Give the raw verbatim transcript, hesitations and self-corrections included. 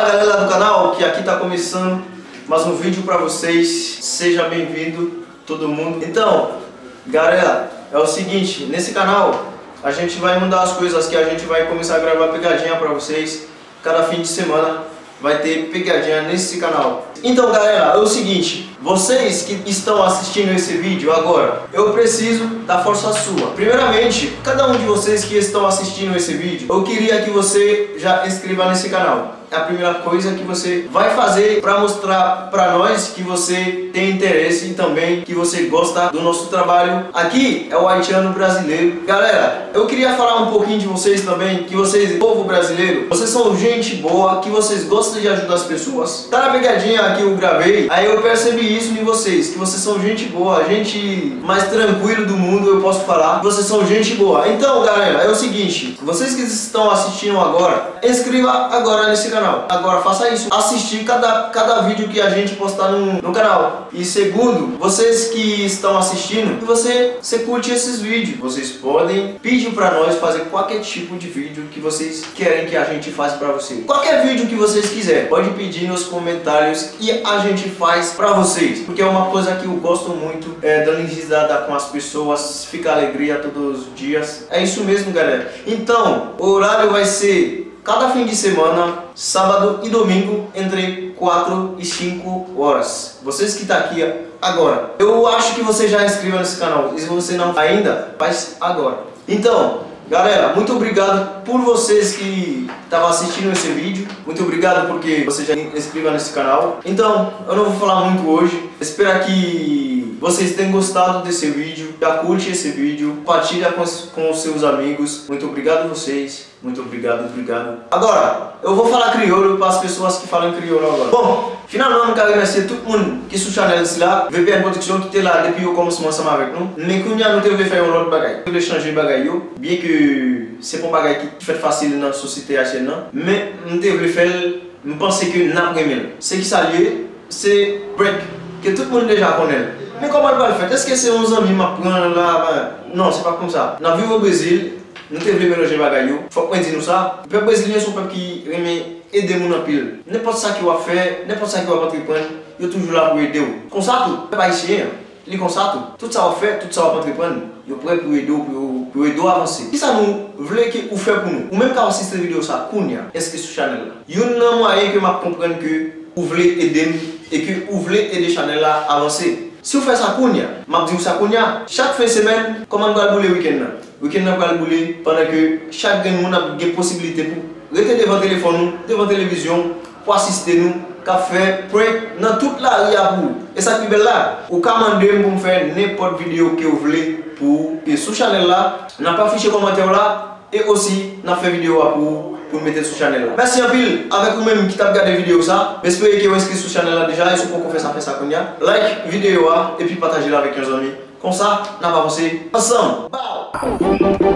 Galera do canal, que aqui tá começando mais um vídeo pra vocês. Seja bem-vindo, todo mundo. Então, galera, é o seguinte, nesse canal a gente vai mudar as coisas, que a gente vai começar a gravar pegadinha pra vocês. Cada fim de semana vai ter pegadinha nesse canal. Então, galera, é o seguinte, vocês que estão assistindo esse vídeo agora, eu preciso da força sua. Primeiramente, cada um de vocês que estão assistindo esse vídeo, eu queria que você já inscreva nesse canal. É a primeira coisa que você vai fazer para mostrar para nós que você tem interesse e também que você gosta do nosso trabalho. Aqui é o haitiano brasileiro. Galera, eu queria falar um pouquinho de vocês também, que vocês, povo brasileiro, vocês são gente boa, que vocês gostam de ajudar as pessoas. Tá na pegadinha que eu gravei, aí eu percebi isso em vocês, que vocês são gente boa, gente mais tranquilo do mundo, eu posso falar. Vocês são gente boa. Então, galera, é o seguinte, vocês que estão assistindo agora, inscreva agora nesse canal. Agora faça isso. Assistir cada, cada vídeo que a gente postar no, no canal. E segundo, vocês que estão assistindo, que você, você curte esses vídeos. Vocês podem pedir para nós fazer qualquer tipo de vídeo que vocês querem que a gente faça para vocês. Qualquer vídeo que vocês quiserem, pode pedir nos comentários e a gente faz para vocês. Porque é uma coisa que eu gosto muito, é, dando risada com as pessoas, fica alegria todos os dias. É isso mesmo, galera. Então, o horário vai ser cada fim de semana, sábado e domingo, entre quatro e cinco horas. Vocês que tá aqui agora. Eu acho que você já inscreveu nesse canal. E se você não ainda, faz agora. Então, galera, muito obrigado por vocês que estavam assistindo esse vídeo. Muito obrigado porque você já inscreveu nesse canal. Então, eu não vou falar muito hoje. Espero que vocês tenham gostado desse vídeo. Já curte esse vídeo, compartilha com os, com os seus amigos. Muito obrigado vocês. Muito obrigado, obrigado. Agora, eu vou falar crioulo para as pessoas que falam crioulo agora. Bon, finalman, mwen ka remèsye tout moun ki sou chanèl sila, V P N Production ki te la depi o kòmansman ansanm avèk nou. Men kounye a nou te vle fè yon lòt bagay. Nou te vle chanje bagay yo. Byen ke se pa yon bagay ki fèt fasil nan sosyete ayisyèn nan, men m te vle fè l, m panse ke n ap renmen l. Se ki sa l ye? Se prank ke tout moun deja konnen l. Men kòman l pral fèt? Èske se yon zanmi m ap pran la? Non, se pa konsa. N ap viv o Brezil, nou te vle melanje bagay yo. Fòk mwen di nou sa, pèp brezilyen se yon pèp ki renmen ede moun anpil. Nenpòt sa ke w ap fè, nenpòt sa ke w ap antreprann, yo toujou la pou ede w. Konsa tou, pèp ayisyen an, li konsa tou. Tout sa w ap fè, tout sa w ap antreprann, yo prè pou ede w, pou yo, pou yo ede w avanse. Kisa nou vle ke ou fè pou nou? Ou menm k ap asiste videyo sa kounye a, enskri sou chanèl la. Youn nan mwayen ke m ap konprann ke ou vle ede m e ke ou vle ede chanèl la avanse. Si w fè sa kounye a, m ap di w sa kounye a, chak fen semèn, kòman n pral boule wikenn nan? Wikenn nan pral boule pandan ke chak grenn moun ap gen posiblite pou rete devan telefòn ou, devan televizyon, pou asiste nou, k ap fè prank nan tout lari a pou ou. E sa k pi bèl la, ou ka mande m pou m fè nenpòt videyo ke w vle pou ou. E sou chanèl la, n ap afiche kòmantè w la, e osi, n ap fè videyo a pou ou, pou n mete l sou chanèl la. Mèsi anpil avèk ou menm ki t ap gade videyo sa. M espere ke w enskri sou chanèl la deja, e si w poko fè sa, fè sa kounye a. Like videyo a, epi pataje l avèk yon zanmi. Konsa, n ap avanse ansanm. Bow!